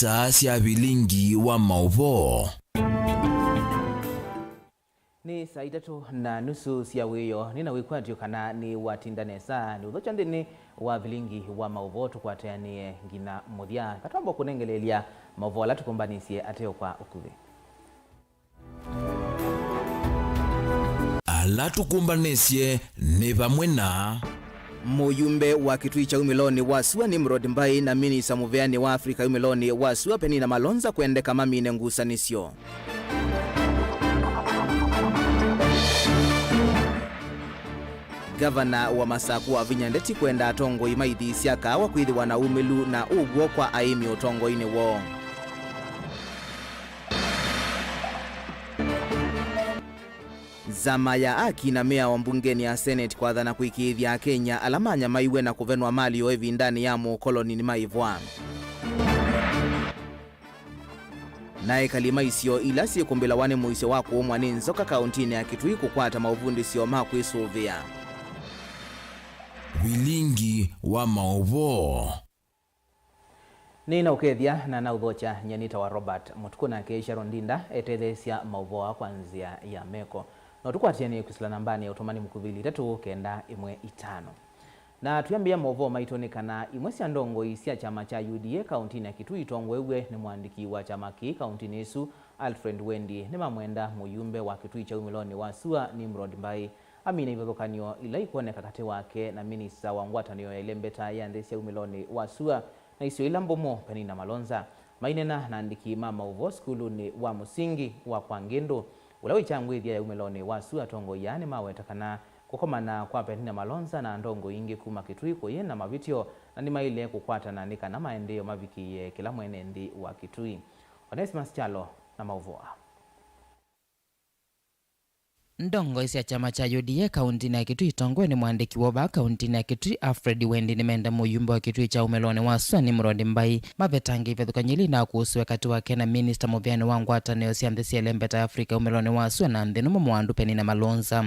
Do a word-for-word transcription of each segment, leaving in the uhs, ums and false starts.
Saa sya vilingi wa maũvoo. Nĩ saa itatũ na nusu sya wĩoo. Nĩ na wĩkwatyo kana nĩ watinda nesa nĩ ũthokya nthĩnĩ wa vilingi wa maũvoo tũkwatanĩe nginya mũthya. Katwamba kũnengeleelya maũvoo ala tũkũmbanĩsye ateo kwa ũkuvĩ. Ala tũkũmbanĩsye nĩ vamwe na. Mũyumbe wa Kitui kya umĩlonĩ wa sua Nimrod Mbai na minista mũveanĩ wa Afrika umĩlonĩ wa sua Penina Malonza kwendeka mamine ngusanĩsyo. Ngavana wa Masaku wavinya ndeti kwenda atongoi ma ithii sya kaawa kwĩthĩwa na umĩlu na ũw'o kwa aĩmi ũtongoinĩ woo. Nzama ya aki na mĩao mbungenĩ ya Senate kwathana kũĩkĩĩthya Akenya ala manyamaiwe na kũvenwa mali yoo ĩvindanĩ ya mũũkoloni nĩmaĩvwa. Na ekali ma isio ila syĩkũmbĩlawa nĩ mũisyo wa kũũmwa nĩ nzoka kaũntinĩ ya Kitui kũkwata maũvundĩsyo ma kwĩsũvĩa. Vilingi wa maũvoo. Nĩ na ũkethya na naũthokya, nyie nĩtawa Robert Mũtukũ, nake Sharon Ndinda etetheesya maũvoo aa kwa nzĩa ya meko. No tũkwatĩanĩe kwĩsĩla nambanĩ ya ũtũmani mũkuvĩ ilĩ itatũ kenda ĩmwe itano. Na twĩambĩĩa maũvoo maitũ nĩ kana imwe sya ndongoi sya kyama kya U D A kaũntinĩ ya Kitui itongoew'e nĩ mũandĩki wa kyama kĩĩ kaũntinĩ ĩsu, Alfred Wendi, nĩmamwenda mũyumbe wa Kitui kya umĩlonĩ wa sua, Nimrod Mbai, amine ivathũkany'o ila ikwoneka katĩ wake na minista wa ngwatanĩo ya ĩlembeta ya nthĩ sya umĩlonĩ wa sua na isio ila mbũmũ, Penina Malonza. Maineena na andĩki ma maũvoo sukulunĩ wa mũsingi wa Kwa Ngĩndũ, ũla wĩ kyangwĩthya ya umĩlonĩ wa sua, atongoi aa nĩmaweta kana kũkomana kwa Penina Malonza na ndongoi ingĩ kuma Kitui kũyĩ na mavĩtyo, na nĩmaĩle kũkwatana nĩ kana maendeeo mavikĩĩe kĩla mwene nthĩ wa Kitui. Onesmus Kyalo na maũvoo aa. Ndongoi sya kyama kya U D A kaũntinĩ ya Kitui itongoew'e nĩ mwandĩki wa vaa kaũntinĩ ya Kitui, Alfred Wendi, nĩmenda mũyumbe wa Kitui kya umĩlonĩ wa sua, Nimrod Mbai, mavetange ivathũkany'o ila inakuusĩwe katĩ wake na minista mũveanĩ wa ngwatanĩo sya nthĩ sya ĩlembeta ya Afrika umĩlonĩ wa sua na nthĩ nũmũ Mwandu Penina Malonza.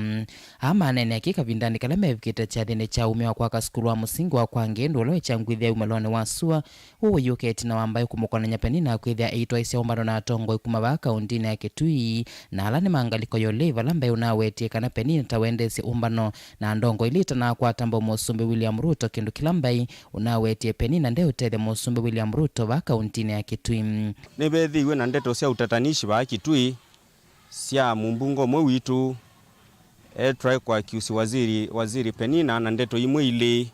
Aa maneenea kĩĩ kavindanĩ kala mevikĩte kyathĩnĩ kya umya wa kwaka sukulu wa mũsingi wa Kwa Ngĩndũ ũla wĩ kyangwĩthya ya umĩlonĩ wa sua, ũũ ũyũka ĩtina wa Mbai kũmũkonany'a Penina kwĩthĩa aitwaĩsya ũmbano na atongoi kuma vaa kaũntinĩ ya Kitui, na ala nĩ ma ngalĩko ya ũlei, vala Mbai ũnawetie kana Penina ta wendeesye ũmbano na ndongoi ila itanakwata mbau Mũsumbĩ William Ruto, kĩndũ kĩla Mbai ũnawetie Penina ndeũtethya Mũsumbĩ William Ruto vaa kaũntinĩ ya Kitui. Nĩvethĩiwe na ndeto sya utatanishi vaa Kitui sya mũmbunge ũmwe witũ e try kũ accuse waziri, waziri Penina na ndeto imwe ilĩ.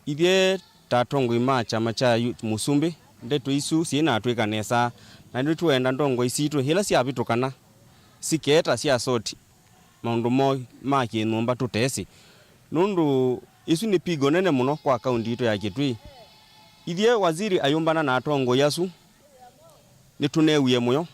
Ithyĩ ta atongoi ma kyama kya yu-, Mũsumbĩ, ndeto isu syĩnatwĩka nesa, na nĩtwenda ndongoi sitũ ila syavĩtũkana sikeeta sya soti maũndũ moo ma kĩnyũmba tũtesĩ, nũndũ isu nĩ pigo nene mũno kwa kaunti yitũ ya Kitui. Ithyĩ waziri ayũmbana na atongoi asu, nĩtũneewie mũyo,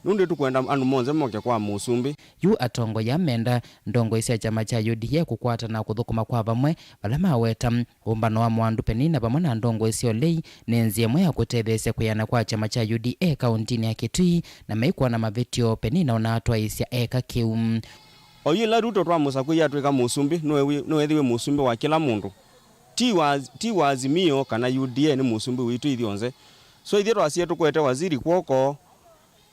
nũndũ nĩtũkwenda andũ monthe moke kwa Mũsumbĩ. Yu atongoi aa menda ndongoi sya kyama kya U D A kũkwatana na kũthũkũma kwa vamwe, vala maweta ũmbano wa Mwandu Penina vamwe na ndongoi sya ũlei nĩ nzĩa ĩmwe ya kũtetheesya kwĩana kwa kyama kya U D A kauntinĩ ya Kitui, na maikwona mavĩtyo Penina ũnaatwaĩĩsya eka kĩu. O yĩla Ruto twamũsakũie atwĩka mũsumbĩ, nĩwe wi-, nĩweethĩiwe mũsumbĩ wa kĩla mũndũ. Ti wa, ti wa Azimio kana U D A, nĩ mũsumbĩ witũ ithyonthe. So ithyĩ twasie tũkwete waziri kw'oko,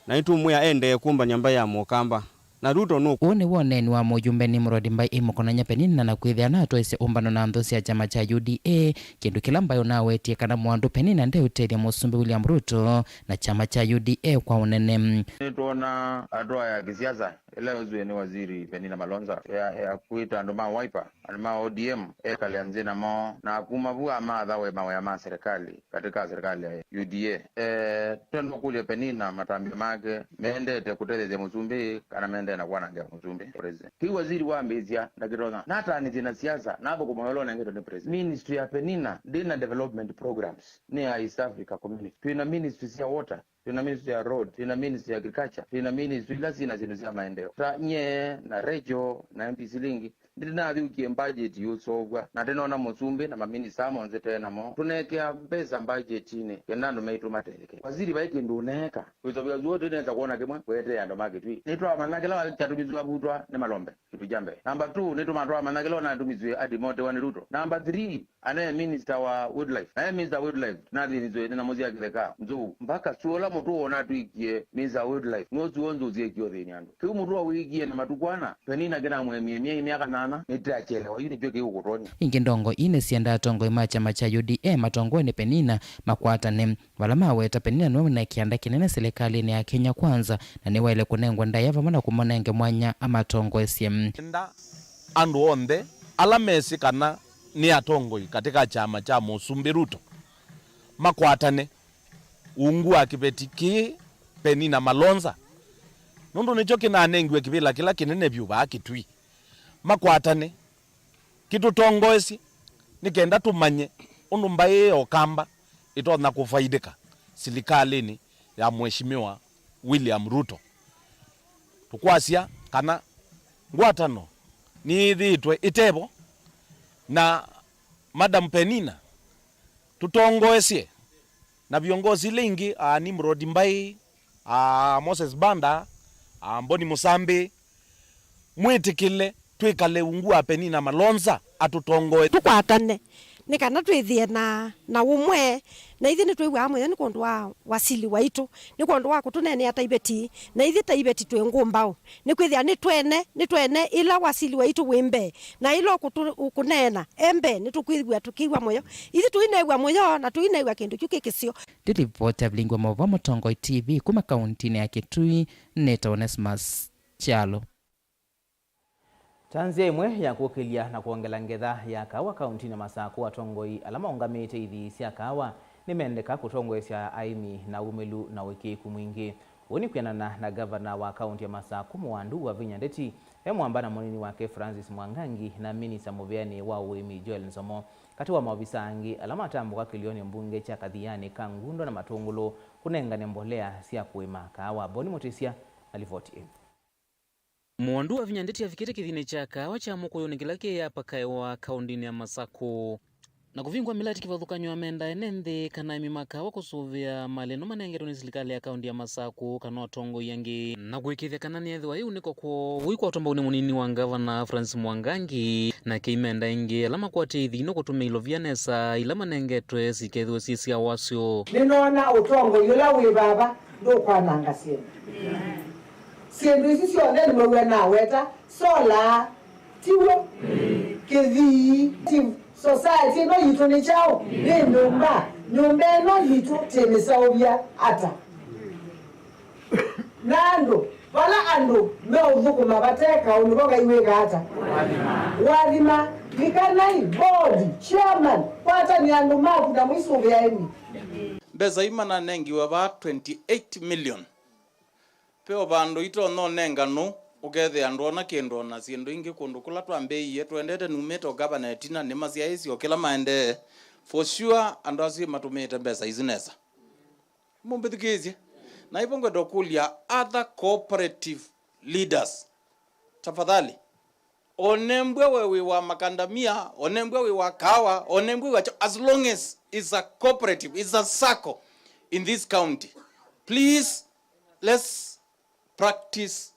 na nĩtũmwĩa endee kũmbany'a mbaĩ ya Mũkamba. Na Ruto nũ. Ũũ nĩ woneni wa mũyumbe Nimrod Mbai ĩmũkonany'a Penina na kwĩthĩa anatwaĩsye ũmbano na nthũ sya kyama kya U D A, kĩndũ kĩla Mbai ũnawetie kana Mwandu Penina ndeũtethya mũsumbĩ William Ruto na kyama kya U D A kwa ũnene. Nĩtwona hatua ya kisiasa ĩla yoziwe nĩ waziri Penina Malonza ya, ya kwĩta andũ ma Wiper, andũ ma O D M, ekale nthĩ namo, na kuma vu amathawe mawĩa ma serikali katĩ ka serikali ya U D A. Eh, twenda kũlya Penina matambya make, mendete kũtetheesya mũsumbĩ kana mendete na kwanangĩa mũsumbĩ president? Kĩu waziri wambĩĩsya ndakĩtonya. Natanĩthye na siasa, nathũkũma wĩa ũla ũnengetwe nĩ president. Ministry ya Penina ndĩna development programs, nĩ ya East Africa Community. Twĩna ministry sya water, twĩ na ministry ya road, twĩ na ministry ya agriculture, twĩ na ministry ila syĩ na syĩndũ sya maendeeo. Ta nyie na Rachel na M Ps ila ingĩ, nĩtũnathyũkie budget yũseũvw'a, na tũnona mũsumbĩ na maminista monthe tũĩ namo, tũnekĩa mbesa budgetinĩ kenda andũ maitũ matetheke. Waziri vai kĩndũ ũneeka, wĩsovya zuo tũnesa kwona kĩmwe kũetee andũ ma Kĩtui. Nĩtwamanya kĩla kyatũmĩthiw'a vutwa nĩ malombe. Kĩndũ kya mbee. Number two, nĩtũmatwaa manya kĩla ũnatũmĩsw'e ati motewa nĩ Ruto. Number three, anaye minister wa wildlife. Naye minister wa wildlife, nathĩnĩsw'e nĩ nyamũ sya kĩtheka, nzou. Mpaka sua ũla mũtũo ũnatwĩkie minister wa wildlife, nũsuo nzou syĩkie ũthĩnĩ andũ. Kĩu mũtũo wĩkie na matukũ ana, Penina kĩnamũemie myei myaka nyanya, nĩtachelewa. Yu nĩkyo kĩũkũtonya. Ingĩ ndongo ii nĩsyendaa atongoi ma kyama kya U D A matongoe nĩ Penina makwatane. Vala maweta Penina nĩwe wĩna kĩanda kĩnene silikalĩnĩ ya Kenya Kwanza, na nĩwaĩle kũnengwa ndaĩa vamwe na kũmũnenge mwanya amatongoesye. Enda andũ onthe ala mesĩ kana nĩ atongoi katĩ ka kyama kya Mũsumbĩ Ruto makwatane ungu wa kĩveti kĩĩ Penina Malonza, nũndũ nĩkyo kĩnanengiwe kĩvĩla kĩla kĩnene vyũ vaa Kĩtui. Makwatane kĩtũtongoesye nĩ kenda tũmanye ũndũ mbaĩ ya Ũkamba ĩtonya kũvaidĩka silikalĩnĩ ya Mheshimiwa William Ruto. Tũkwasya kana ngwatano nĩyĩthĩĩtwe ĩtevo, na Madam Penina tũtongoesye na viongozi ila ingĩ, a Nimrod Mbai, a Moses Banda, a Mboni Mũsambĩ, mwĩtĩkĩle twĩkale ungu wa Penina Malonza atũtongoe. Tũkwatane nĩ kana twĩthĩe na, na ũmwe, na ithyĩ nĩtwĩw'aa mũyo nĩ kwondũ wa wasili waitũ, nĩ kwondũ wa kũtũneenea ta iveti, na ithyĩ ta iveti twĩ ngũmbaũ, nĩkwĩthĩa nĩ twene, nĩ twene ĩla wasili waitũ wĩ mbee, na ĩla ũkũtũ-, ũkũneena e mbee, nĩtũkwĩw'a tũkĩw'a mũyo. Ithyĩ tũineew'a mũyo na tũineew'a kĩndũ kyu kĩ kĩseo. Ndĩlivoti avilingwa maũvoo Mũtongoi T V kuma kauntinĩ ya Kitui, nĩtawa Onesmus Kyalo. Ta nzĩa ĩmwe ya kũkĩlya na kwongela ngetha ya kaawa kauntinĩ ya Masakũ, atongoi ala maũngamĩte ithii sya kaawa nĩmendeka kũtongoesya aĩmi na wumĩlu na ũĩkĩĩku mwingĩ. Ũu nĩ kwĩanana na ngavana wa kaunti ya Masakũ, Mũwandu Wavinya Ndeti, e mwamba na mũnini wake Francis Mwangangi na minista mũvĩanĩ wa ũĩmi Joel Nzomo, katĩ wa maovisa angĩ ala matambũka kĩlĩonĩ mbunge kya Kathiani ka Ngundo na Matũngũlũ kũnengane mbolea sya kũĩma kaawa. Boni Mũtĩsya na livoti ĩno. Mũwandu Wavinya Ndeti avikĩte kĩthiinĩ kya kaawa kya Mũkũyũnĩ kĩla kĩ Upper Kaewa, kaũndĩnĩ ya Masakũ, na kũvingũa mĩlatĩ kĩvathũkany'o ya menda ene nthĩ kana aĩmi ma kaawa kũsũvĩa malĩno manengetwe nĩ silikalĩ ya kaũndĩ ya Masakũ kana atongoi angĩ, na kũĩkĩĩthya kana nĩethĩwa yĩu nĩko kwoo. Ũu ikwatwa mbau nĩ mũnini wa ngavana Francis Mwangangi, nake aimenda ĩngĩ ala makwatie ithii nũkũtũmĩa ilovia nesa ila manengetwe sikethĩwe syĩ sya wasyo. Nĩnoona ũtongoi ũla wĩ vava ndũkwananga syĩndũ. Syĩndũ isu syonthe nĩwew'a naweta, solar, tiw'o? Kĩthii, ti society ĩno yitũ nĩ kyaũ? Nĩ nyũmba. Nyũmba ĩno yitũ tĩmĩseũvya ata? Na andũ, vala andũ meũthũkũma vate kaũ, nĩvo Ngai wĩkaa ata? Wathima. Likanai, board, chairman, kwatanĩa andũ maku na mwĩsũvĩa aĩmi. Mbesa ii mananengiwe vaa twenty eight million. Ve o vandũ itonya ũnenganũ, ũkethĩa ndwona kĩndũ o na syĩndũ ingĩ kũndũ kũla twambĩĩie. Twendete numĩte o gavana ĩtina, nĩmasyaĩĩsye o kĩla maendee. For sure, andũ asu matũmĩĩte mbesa isu nesa. Mũmbĩthukĩĩsye. Na ivo ngwenda ũkũlya other cooperative leaders, tafadhali, onembwe we wĩ wa makandamia, onembwe wĩ wa kaawa, onembwe wĩ wa kyaũ, as long as it's a cooperative, it's a circle in this county, please, let's practice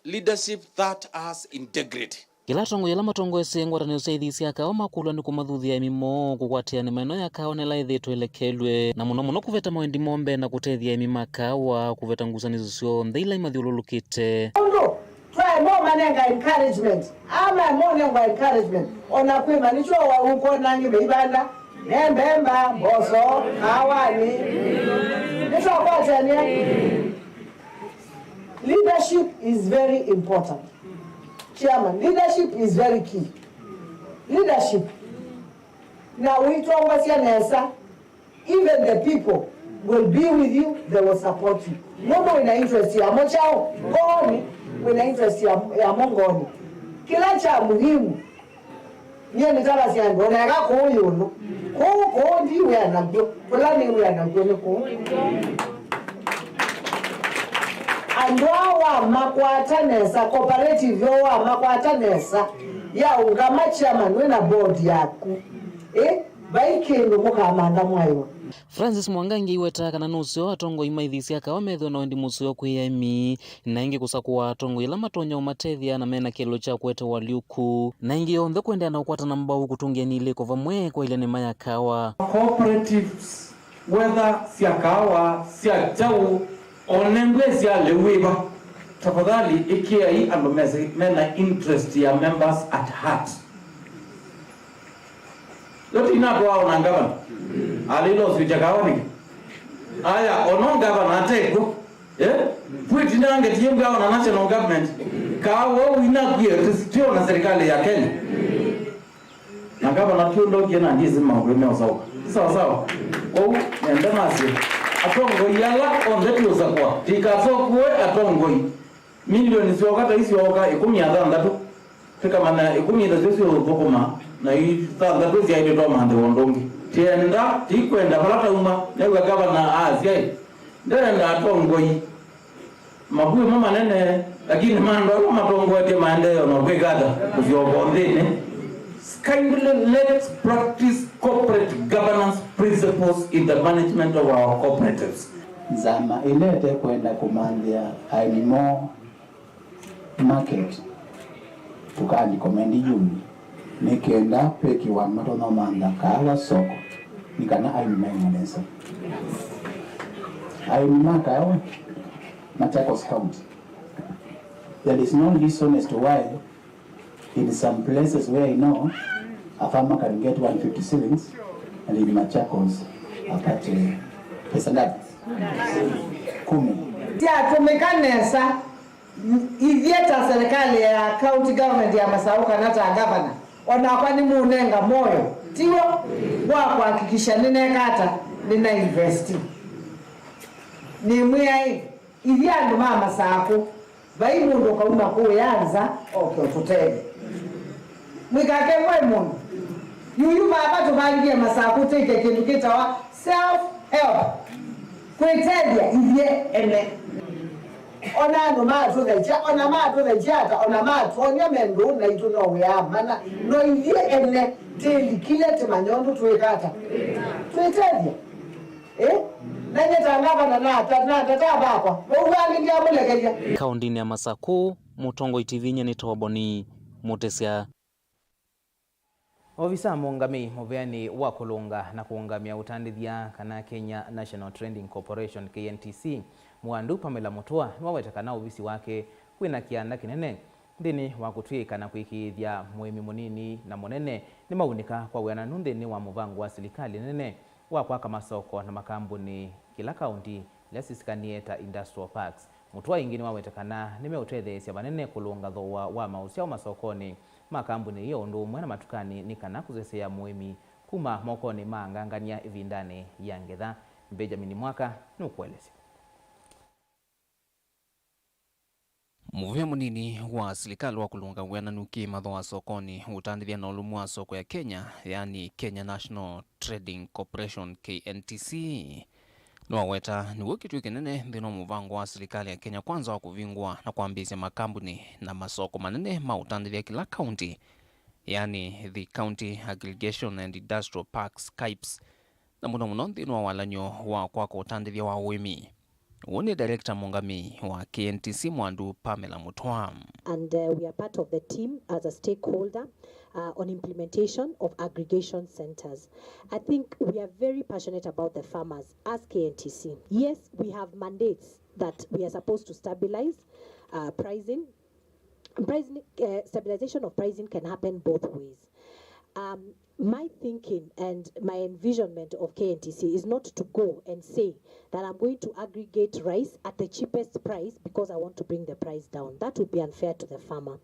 leadership that has integrity. Kĩla atongoi ala matongoesye ngwatanĩo sya ithii sya kaawa makũlw'a nĩ kũmathuthya aĩmi moo kũkwatĩanĩ maeneo ya kaawa na ĩla ĩthĩĩtwe ĩlekelw'e, na mũno mũno kũveta mawendi moo mbee na kũtethya aĩmi ma kaawa kũveta ngusanĩsyo syonthe ila imathyũlũlũkĩte. Ũndũ twaema ũmanenga encouragement, ama monengwa encouragement, ona kwĩma nĩkyo ũkona angĩ meivanda, me mbemba, mboso, kaawanĩ. Nĩtwakwatania. Leadership is very important. Chairman, leadership is very key. Leadership. Na ũitongosya nesa, even the people will be with you, they will support you. Nũndũ wĩna interest yamo kyaũ? Ngoonĩ. Wĩna interest ya, yamo ngoonĩ. Kĩla kya muhimu, nyie nĩtavasya andũ, oneka kũũ ĩũlũ. Kũũ, kũũ ndiwĩa nakw'o. Kũla nĩwĩa nakw'o nĩ kũũ. Andũ aa wamakwata nesa, cooperative yoo wamakwata nesa, yaũngama chairman wĩ na board yaku, ĩ, vai kĩndũ mũkamantha mwaĩwa. Francis Mwangangi aiweta kana nũseo atongoi ma ithii sya kawa methĩwe na wendi mũseo kwĩ aĩmi, na ĩngĩ kũsakũa atongoi ala matonya ũmatethya na mena kĩelo kya kũete ũalyũku, na ĩngĩ yonthe kũendeea na ũkwatana mbau kũtũngĩa nilĩko vamwe kwa ilyanĩ ma ya kawa. Cooperatives, whether sya kaawa, sya kyaũ, o na mbwĩ sya lĩu wĩva, tafadhali ĩkĩai andũ mese-, mena interest ya members at heart. Yo tinatwaa ona ngavana alĩloswĩkya kaawa nĩkĩ? Aya, ono ngavana atekw'o, eh? Kwĩtinange tiembwa ona national government, kaawa ũu inakw'e tio na serikali ya Kenya. Na ngavana tũndokie na ndĩsĩ maũndũ meũsaũka. Sawa sawa. Kwoou nenda nasye, atongoi ala onthe tũũsakũa, tĩkasokũe atongoi milioni syoka ta isyoka ĩkũmi na thanthatũ, tĩkamanya ĩkũmi na thanthatũ syo ũthũkũma, na ithanthatũ syaĩlĩ twamanthĩwa ũndũ ũngĩ. Tienda, tikwenda vala tauma, new'a ngavana asya, "Ĩ, ndenda atongoi." Mavuĩ mo manene, lakini ma andũ ala matongoetye maendeeo na kwĩka ata kũsyoka nthĩnĩ. Kindly, let's practice corporate governance principles in the management of our cooperatives. Nzama ĩla ĩtekwenda kũmanthĩa aĩmi moo market, tũkarecommend yumi. Nĩ kenda vekĩwa matonya ũmantha kaawa soko, nĩ kana aĩmi maĩmwe nesa. Aĩmi ma kaawa Machakos County, there is no reason as to why in some places where I know a farmer can get one fifty shillings and in Machakos apate pesa ngapi? Kumi. Syatũmĩka nesa. Ithyĩ ta serikali ya county government ya Masaku kana ta ngavana, onakwa nĩmũnenga moyo, tiw'o, wa kũhakikisha nĩneka ata, nĩna invest. Nĩmwĩaĩ, ithyĩ andũ ma Masaku, vai mũndũ ũkauma kũũya nza oke ũtũtethye. Mwĩkakengwe mũndũ. Yuyu vava tũvangie Masaku twĩke kĩndũ kĩtawa self help. Kwĩtethya ithyĩ ene. Ona andũ matũthekya, ona matũthekya ata, ona matwony'a mendũ naitũ no wĩa mana. No ithyĩ ene tĩlikile tĩmanya ũndũ twĩka ata. Twĩtethya. Ĩ? Na nyie ta ngavana nata-, natata vakwa. Vau vangĩ ndiamũlekelya. Kaũndĩnĩ ya Masaku, mũtongoi T V inya nĩ Toboni Mũtĩsya. Ovisa mũũngamĩi mũvĩanĩ wa kũlũnga na kũũngamya ũtandĩthya kana Kenya National Trading Corporation, K N T C, Mwandu Pamela Mũtũa nĩwaweta kana ovisi wake wĩna kĩanda kĩnene nthĩnĩ wa kũtw'ĩĩka na kũĩkĩĩthya mũĩmi mũnini na mũnene nĩmaunĩka kwa wĩananu nthĩnĩ wa mũvango wa silikalĩ nene wa kwaka masoko na makambunĩ kĩla kaũnti ila sisikanĩe ta industrial parks. Mũtũa ĩngĩ nĩwaweta kana nĩmeũtetheesya vanene kũlũnga thooa wa maũsyaũ masokonĩ ma kambunĩ ĩyo ũndũ ũmwe na matukanĩ nĩ kana kũseseea mũĩmi kuma mokonĩ ma angangany'a ĩvindanĩ ya ngetha. Benjamin Mwaka nũkũelesya. Mũvĩa mũnini wa silikalĩ wa kũlũnga wĩananu kĩ-mathoa sokonĩ ũtandĩthya na ũlũmu wa soko ya Kenya, yaani Kenya National Trading Corporation, K N T C, nĩwaweta nĩw'o kĩtuĩ kĩnene nthĩnĩ wa mũvango wa silikalĩ ya Kenya Kwanza wa kũvingũa na kwambĩĩsya makambunĩ na masoko manene ma ũtandĩthya kĩla kaũntĩ, yaani the County Aggregation and Industrial Parks, KAIPs, na mũno mũno nthĩnĩ wa walany'o wa kwaka ũtandĩthya wa ũĩmi. Ũũ nĩ Director mũũngamĩi wa K N T C Mwandu Pamela Mũtũa. And, uh, we are part of the team as a stakeholder, uh, on implementation of aggregation centers. I think we are very passionate about the farmers as K N T C. Yes, we have mandates that we are supposed to stabilize, uh, pricing. Pricing, uh, stabilization of pricing can happen both ways. Um, my thinking and my envisionment of K N T C is not to go and say that I'm going to aggregate rice at the cheapest price because I want to bring the price down. That would be unfair to the farmer.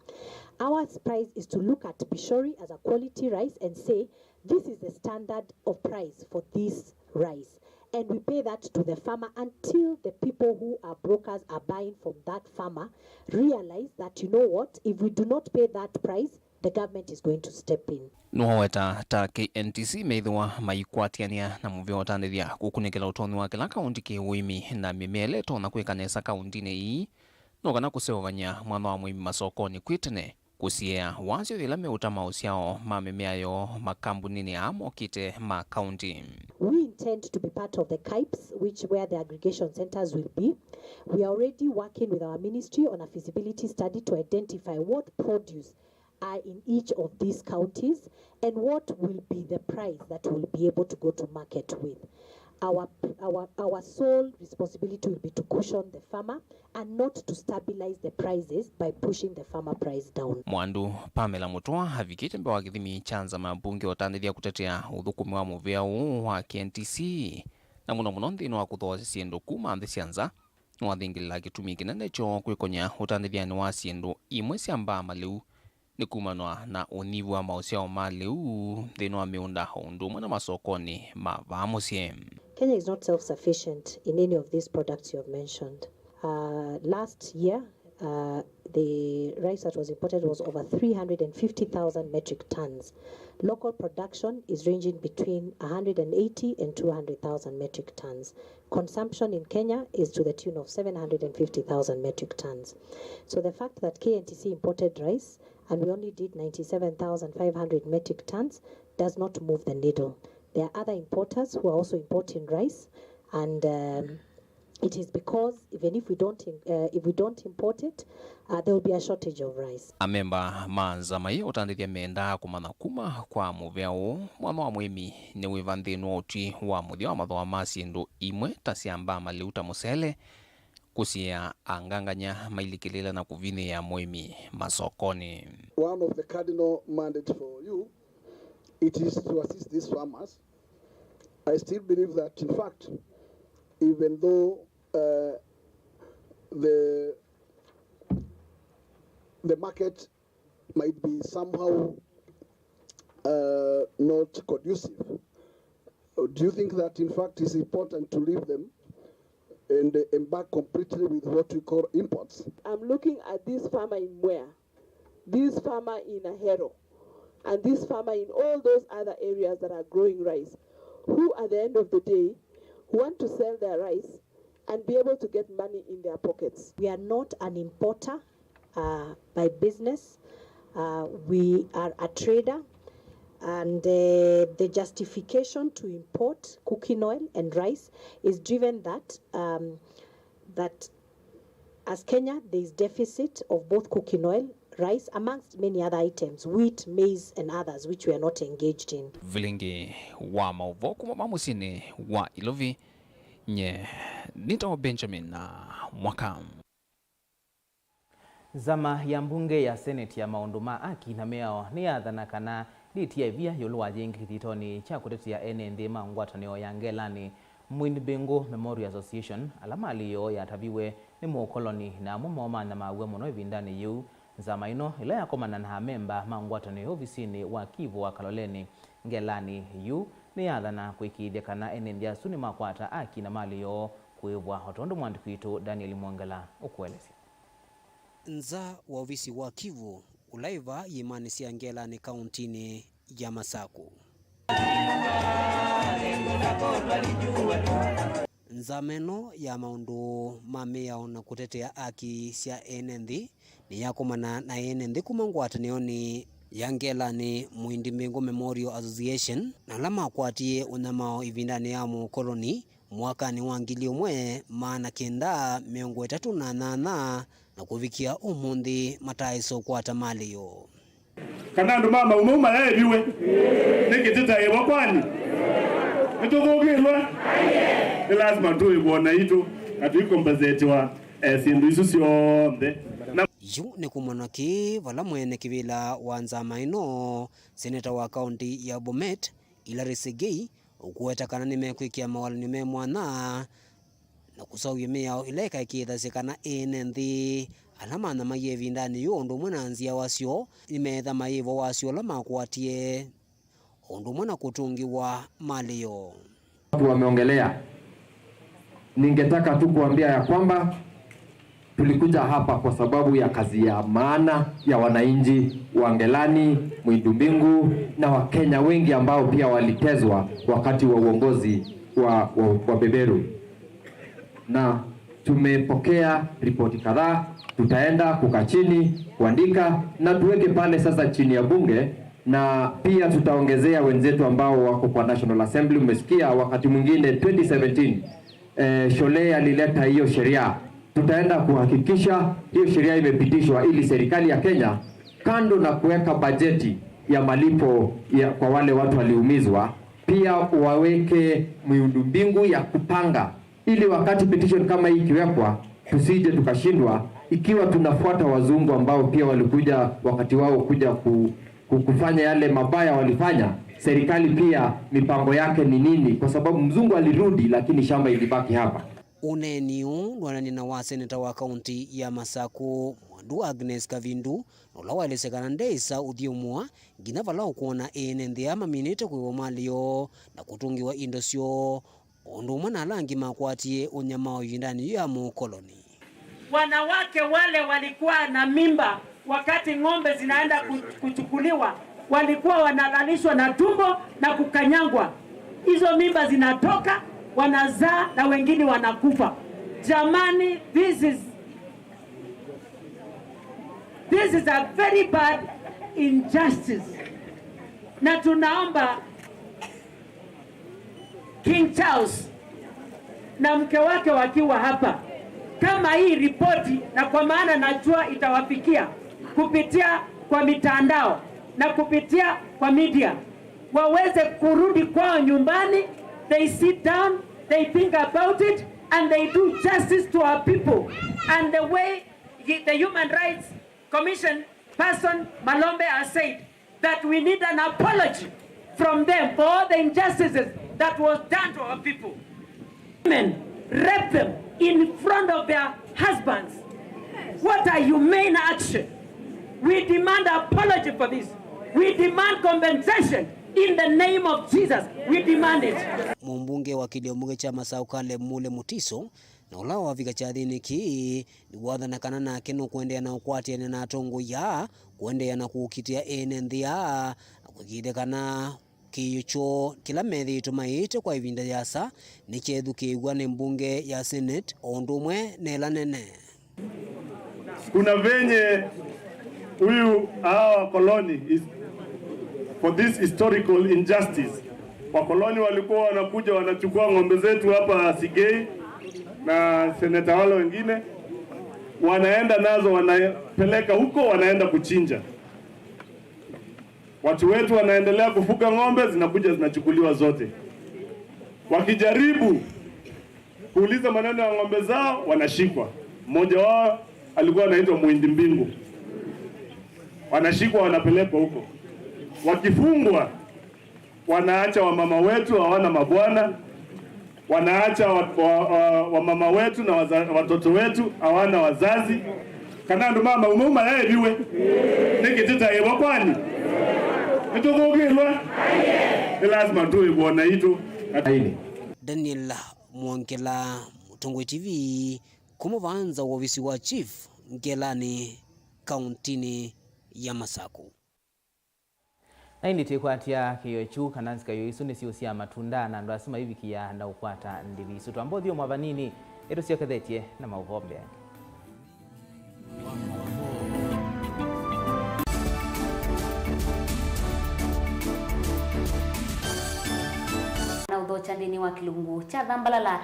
Our price is to look at Pishori as a quality rice and say, "This is the standard of price for this rice." And we pay that to the farmer until the people who are brokers are buying from that farmer realize that, you know what, if we do not pay that price, the government is going to step in. Nĩwaweta ta K N T C meĩthĩwa maikwatĩanĩa na mũvĩa wa ũtandĩthya kũkunĩkĩla ũtonyi wa kĩla kaũntĩ kĩ ũĩmi na mĩmea ĩla ĩtonya kwĩka nesa kaũntĩnĩ ii, no kana kũseũvany'a mwanya wa mũĩmi masokonĩ kwĩ tene, kũsiĩĩa wasyo yĩla meũta maũsyao ma mĩmea yoo makambuninĩ aa mokĩte ma kaunti. We intend to be part of the KIPES, which, where the aggregation centers will be. We are already working with our ministry on a feasibility study to identify what produce are in each of these counties and what will be the price that will be able to go to market with. Our, our, our sole responsibility will be to cushion the farmer and not to stabilize the prices by pushing the farmer price down. Mwandu Pamela Mũtũa avikĩte mbee wa kĩthimi kya nzama ya mbunge ũtanĩthya kũtetea ũthũkũmi wa mũvĩa ũũ wa K N T C, na mũno mũno nthĩnĩ wa kũthoosya syĩndũ kuma nthĩ sya nza, nĩwathingĩlĩla kĩtumi kĩnene kyoo kwĩkonya ũtanĩthyanĩ wa syĩndũ imwe sya mbaa malĩu nĩ kumanwa na ũnyivu wa maũsyao ma lĩu nthĩnĩ wa mĩũnda o ũndũ ũmwe na masokonĩ ma vaa mũsyĩ. Kenya is not self-sufficient in any of these products you have mentioned. Uh, last year, uh, the rice that was imported was over three hundred and fifty thousand metric tons. Local production is ranging between one hundred and eighty and two hundred thousand metric tons. Consumption in Kenya is to the tune of seven hundred and fifty thousand metric tons. So the fact that K N T C imported rice and we only did ninety-seven thousand five hundred metric tons does not move the needle. There are other importers who are also importing rice, and, um, it is because even if we don't in-, uh, if we don't import it, uh, there will be a shortage of rice. Amemba ma nzama ĩĩ ũtandĩthya mendaa kũmanya kuma kwa mũvĩa ũũ, mwanya wa mũĩmi nĩ wĩva nthĩnĩ wa ũtwi wa mũthya wa mathooa ma syĩndũ imwe ta sya mbaa malĩu ta mũsele, kũsiĩĩa angangany'a mailikĩlĩĩla na kũvinyĩĩa mũĩmi masokonĩ. One of the cardinal mandate for you, it is to assist these farmers. I still believe that, in fact, even though, uh, the, the market might be somehow, uh, not conducive, do you think that, in fact, it's important to leave them and embark completely with what we call imports? I'm looking at this farmer in Mwea, this farmer in Ahero, and this farmer in all those other areas that are growing rice, who at the end of the day want to sell their rice and be able to get money in their pockets. We are not an importer, uh, by business. Uh, we are a trader, and, uh, the justification to import cooking oil and rice is driven that, um, that as Kenya, there is deficit of both cooking oil, rice, amongst many other items, wheat, maize, and others, which we are not engaged in. Vilingi wa maũvoo kuma ma mũsyĩnĩ wa Ilovi, nye nĩtawa Benjamin na Mwaka. Nzama ya mbunge ya Senate ya maũndũ ma aki na mĩao nĩyathana kana ndĩti ya ĩvia ĩũlũ wa yĩngĩ kĩthitonĩ kya kũtetea ene nthĩ ma ngwatanĩo ya Ngelanĩ, Mwindi Mbingu Memorial Association, ala malĩ yoo yataviwe nĩ mũkoloni na amwe moo manyamaaw'a mũno ĩvindanĩ yĩu. Nzama ĩno, ĩla yakomana na amemba ma ngwatanĩo ovisinĩ wa Kivu wa Kaloleni, Ngelanĩ yu, nĩyathana kũĩkĩĩthya kana ene nthĩ asu nĩmakwata aki na malĩ yoo kũĩvwa, o tondũ mwandĩki witũ Daniel Mwongela ũkũelesya. Nza wa ovisi wa Kivu, ũla wĩ vaa iĩmanĩ sya Ngelanĩ kaũntinĩ ya Masaku. Nzama ĩno ya maũndũ ma mĩao na kũtetea aki sya ene nthĩ nĩyakomana na ene nthĩ kuma ngwatanĩonĩ ya Ngelanĩ, Mwindi Mbingu Memorial Association, na ala makwatie ũnyamao ĩvindanĩ ya mũkoloni mwakanĩ wa ngili ĩmwe maana kenda mĩongo ĩtatũ na nyanya, na kũvikĩa ũmũnthĩ mataaĩsa ũkwata malĩ yoo. Kana andũ ma maumau mayaĩviwe? Nĩkĩ tũtaĩvwa kwani? Nĩtũthũkĩlwe? Nĩ lasima tũĩvwa naitũ na tũikompensetiwa, eh, syĩndũ isu syonthe. Na yu nĩ kũmana kĩ vala mwene kĩvĩla wa nzama ĩno, seneta wa kaũnti ya Bomet, Hilary Segei, ũkũweta kana nĩmekwĩkĩa mawalany'o me mwanya na kũseũvya mĩao ĩla ĩkaĩkĩĩthasya kana ene nthĩ ala manyamaie ĩvindanĩ yĩu o ũndũ ũmwe na nzyawa syoo nĩmeetha maĩvwa wasyo ũla makwatie, o ũndũ ũmwe na kũtũngĩwa malĩ yoo. Watu wameongelea, ningetaka tu kuambia ya kwamba tulikuja hapa kwa sababu ya kazi ya maana ya wananchi wa Ngelani, Mwindu Mbingu na Wakenya wengi ambao pia walitezwa wakati wa uongozi wa, wa, wa beberu. Na Tumepokea ripoti kadhaa, tutaenda kukaa chini kuandika na tuweke pale sasa chini ya bunge, na pia tutaongezea wenzetu ambao wako kwa National Assembly. Umesikia wakati mwingine twenty seventeen, eh, Shole alileta hiyo sheria. Tutaenda kuhakikisha hiyo sheria imepitishwa ili serikali ya Kenya, kando na kuweka bajeti ya malipo ya, kwa wale watu waliumizwa, pia waweke miundombinu ya kupanga ili wakati petition kama hii ikiwekwa, tusije tukashindwa, ikiwa tunafuata wazungu ambao pia walikuja wakati wao kuja ku, ku, kufanya yale mabaya walifanya, serikali pia mipango yake ni nini? Kwa sababu mzungu alirudi, lakini shamba ilibaki hapa. Ũneeni ũũ ndwananie na wa seneta wa kaunti ya Masaku, Mwandu Agnes Kavindu, na ũla waelesya kana ndeĩsa ũthyũmũa nginya vala ũkwona ene nthĩ aa maminĩte kũĩwa mali yoo na kũtũngĩwa indo syoo, o ũndũ ũmwe na ala angĩ makwatie ũnyamao ĩvindanĩ yĩu ya mũkoloni. Wanawake wale walikuwa na mimba wakati ng'ombe zinaenda ku-, kuchukuliwa, walikuwa wanalalishwa na tumbo na kukanyangwa. Hizo mimba zinatoka, wanazaa na wengine wanakufa. Jamani, this is, this is a very bad injustice. Na tunaomba King Charles na mke wake wakiwa hapa, kama hii ripoti, na kwa maana najua itawafikia kupitia kwa mitandao na kupitia kwa media, waweze kurudi kwao nyumbani, they sit down, they think about it, and they do justice to our people. And the way the Human Rights Commission person Malombe has said, that we need an apology from them for all the injustices that was done to our people. Women rape them in front of their husbands. What a humane action. We demand apology for this. We demand compensation in the name of Jesus. We demand it. Mũmbunge wa kĩlio mbunge kya Masaku Caleb Mule Mutiso, na ũla wavika kyathĩnĩ kĩĩ, nĩwathana kana nake nũkũendeea na ũkwatĩanĩa na atongoi aa, kũendeea na kũkitĩa ene nthĩ aa, na kũĩkĩĩthya kana kĩĩo kyoo kĩla methĩĩtwe maĩĩte kwa ĩvinda yĩasa nĩkyethukĩĩw'a nĩ mbunge ya Senate o ũndũ ũmwe na ĩla nene. Kuna venye huyu, hawa wakoloni is, for this historical injustice, wakoloni walikuwa wanakuja wanachukua ng'ombe zetu hapa Sigei na seneta wale wengine, wanaenda nazo, wanapeleka huko, wanaenda kuchinja. Watu wetu wanaendelea kufuga ng'ombe, zinakuja zinachukuliwa zote. Wakijaribu kuuliza maneno ya ng'ombe zao, wanashikwa. Mmoja wao alikuwa anaitwa Mwindi Mbingu. Wanashikwa, wanapelekwa huko. Wakifungwa, wanaacha wamama wetu hawana mabwana, wanaacha wa, wa, wa, wamama wetu na waza, watoto wetu hawana wazazi. Kana andũ ma maumau mayaĩviwe nĩ kĩtĩtaĩwa kwani? Nĩtũthũkĩlwe. Nĩ lazima tũĩvwa naitũ. Daniel Mwongela, Mũtongoi T V, kuma vaa nza wa ovisi wa chief Ngelanĩ, kauntinĩ ya Masaku. Na ĩndĩ twĩkwatya kĩĩo kyu kana nzika yo isu nĩsyĩũsyaa matunda na andũ asu maivikĩa na ũkwata ndĩvi isu. Twamba ũthyũmũa vanini, ĩtũsyokethetye na maũvoo mbeange. Na ũthokya nthĩnĩ wa kĩlungu kya Thambalala.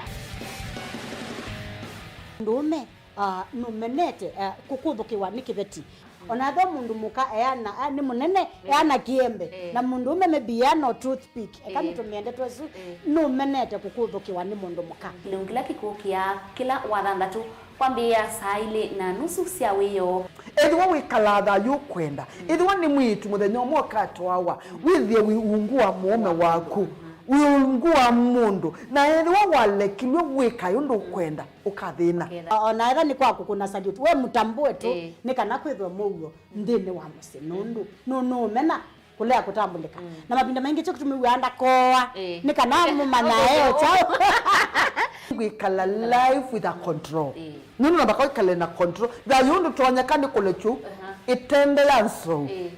Ndũũme, ah, nũmenete, ah, kũkũthũkĩwa nĩ kĩveti. Ona ethĩwa mũndũ mũka eana, ah, nĩ mũnene, eh, eana kĩembe. Eh. Na mũndũũme maybe eana o toothpick. Eka, eh, nĩtũmĩe ndeto ĩsu, eh, nũmenete kũkũthũkĩwa nĩ mũndũ mũka. Kĩlungu kĩla kĩkũkĩa kĩla wathanthatũ kwambĩĩa saa ilĩ na nusu sya wĩoo. Ethĩwa wĩkalaa thayũ ũkwenda, mm, ethĩwa nĩ mwĩĩtu mũthenya ũmwe ũkatwawa, mm, wĩthĩe wĩ ungu wa mũũme waku, mm, wĩ ungu wa mũndũ, na ethĩwa walekilw'e wĩkae ũndũ ũkwenda, ũkathĩna. Ũkethĩa. O-, ona ethĩwa nĩ kwa kũkũna salute, we mũtambũe tu, ĩĩ, nĩ kana kwĩthwe mũuo nthĩnĩ wa mũsyĩ, nũndũ nũ-, nũũmena kũlea kũtambũlĩka. Mm. Na mavinda maingĩ kyo kĩtũmĩw'aa ndakoa, ĩĩ, nĩ kana mũmanyae o kyaũ. Wĩkala life with a control. Ĩĩ. Nũndũ namba kwĩkale na control. Thayũ ndũtonyeka nĩ kũlekyu, aha, ĩtende ya nzou. Ĩĩ.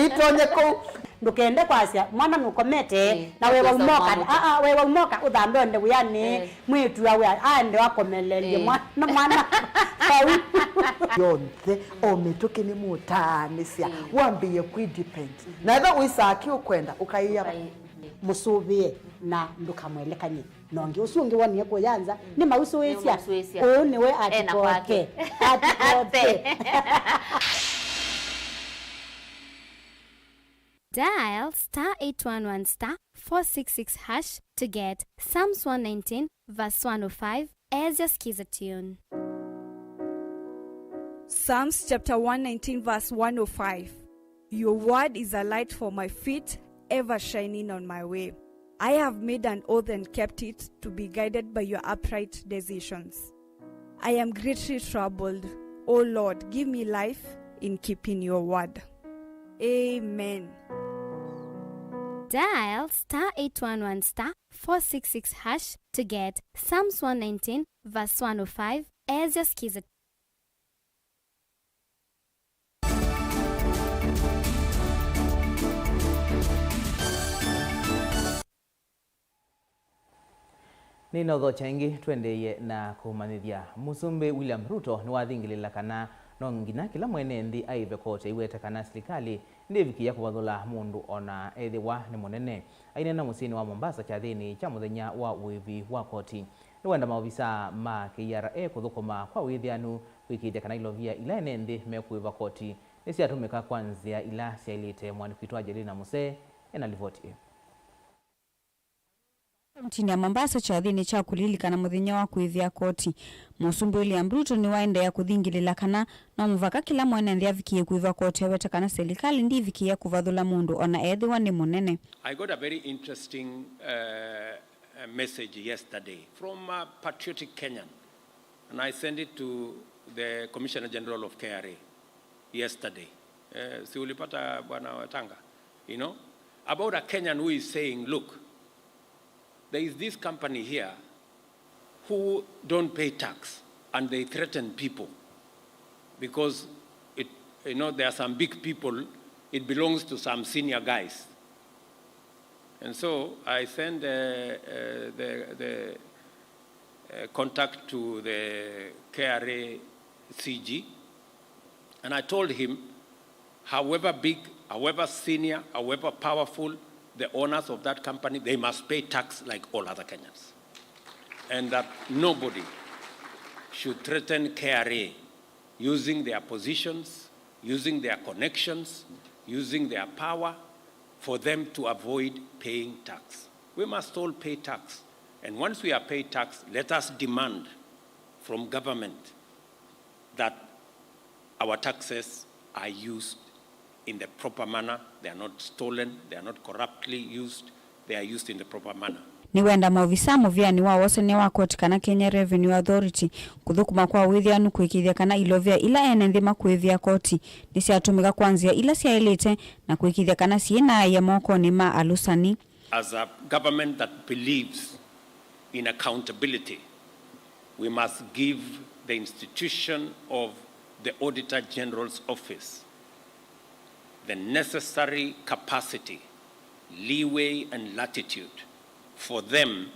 Ĩtonye kũu. Ndũkende kwasya mwana nũkomete, ĩĩ, na we waumoka, aa, we waumoka ũthambe ũende wĩanĩ, ĩĩ, mwĩĩtu awe aende akomelelye, ĩĩ, mwana, mwana vau. Yonthe, o mĩtũkĩ nĩmũtaanĩsya, ĩĩ, wambĩĩe kwĩ depend. Na ethĩwa wĩsaa kĩ ũkwenda, ũkaĩa, ũkaĩ-, mũsũvĩe na ndũkamwelekany'e. Na ũngĩ ũsu ũngĩ wonie kũya nza, mm, nĩmausũĩsya. Nĩmausũĩsya. Ũũ nĩwe, ena kwake, atikoke. Atikoke. Dial star eight one one star four six six hash to get Psalms one nineteen verse one oh five as your Skiza tune. Psalms chapter one nineteen verse one oh five. Your word is a light for my feet, ever shining on my way. I have made an oath and kept it, to be guided by your upright decisions. I am greatly troubled. O Lord, give me life in keeping your word. Amen. Dial star eight one one star four six six hash to get Psalms one nineteen verse one oh five as your Skiza. Nĩnaũthokya ĩngĩ, tũendeeye na kũmanyĩthya. Mũsumbĩ William Ruto nĩwathingĩlĩla kana no nginya kĩla mwene nthĩ aĩve koti aiweta kana silikalĩ ndĩvikĩĩa kũvathũla mũndũ o na ethĩwa nĩ mũnene. Aineena mũsyĩnĩ wa Mombasa kyathĩnĩ kya mũthenya wa ũĩvi wa koti, nĩwenda maovisaa ma K R A kũthũkũma kwa wĩthĩanu kũĩkĩĩthya kana ilovia ila ene nthĩ mekũĩva koti nĩsyatũmĩka kwa nzĩa ila syaĩlĩte. Mũandĩki witũ Angelina Musee ena livoti ĩĩ. Kauntinĩ ya Mombasa kyathĩnĩ kya kũlilikana mũthenya wa kũĩvĩa koti, Mũsumbĩ William Ruto nĩwaendeea kũthingĩlĩla kana no mũvaka kĩla mwene nthĩ avikĩĩe kũĩva koti aweta kana silikalĩ ndĩvikĩĩa kũvathũla mũndũ o na ethĩwa nĩ mũnene. I got a very interesting, uh, uh, message yesterday from a patriotic Kenyan, and I sent it to the Commissioner General of K R A yesterday. Uh, si ulipata, Bwana Wetanga? You know, about a Kenyan who is saying, "Look, there is this company here who don't pay tax and they threaten people because it, you know, there are some big people, it belongs to some senior guys." And so I sent, uh, uh, the, the, uh, contact to the K R A C G, and I told him, however big, however senior, however powerful the owners of that company, they must pay tax like all other Kenyans. And that nobody should threaten K R A using their positions, using their connections, using their power for them to avoid paying tax. We must all pay tax. And once we are paid tax, let us demand from government that our taxes are used in the proper manner, they are not stolen, they are not corruptly used, they are used in the proper manner. Nĩwenda maovisaa mũvĩanĩ wa wosania wa koti kana Kenya Revenue Authority kũthũkũma kwa wĩthĩanu kũĩkĩĩthya kana ilovia ila ene nthĩ makũĩvĩa koti nĩsyatũmĩka kwa nzĩa ila syaĩlĩte na kũĩkĩĩthya kana syĩ na aia mokonĩ ma alũsani. As a government that believes in accountability, we must give the institution of the Auditor General's Office the necessary capacity, leeway, and latitude for them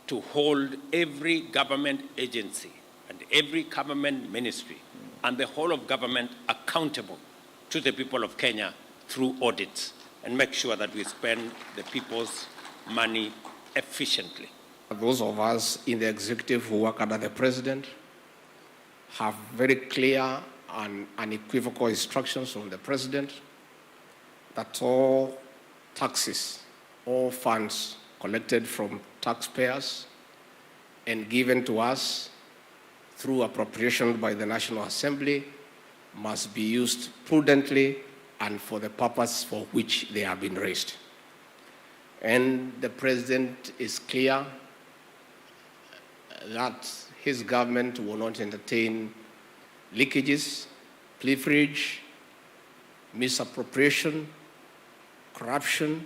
to hold every government agency and every government ministry and the whole of government accountable to the people of Kenya through audits and make sure that we spend the people's money efficiently. Those of us in the executive who work under the president have very clear and unequivocal instructions from the president that all taxes, all funds collected from taxpayers and given to us through appropriation by the National Assembly must be used prudently and for the purpose for which they have been raised. And the president is clear that his government will not entertain leakages, pilferage, misappropriation, corruption,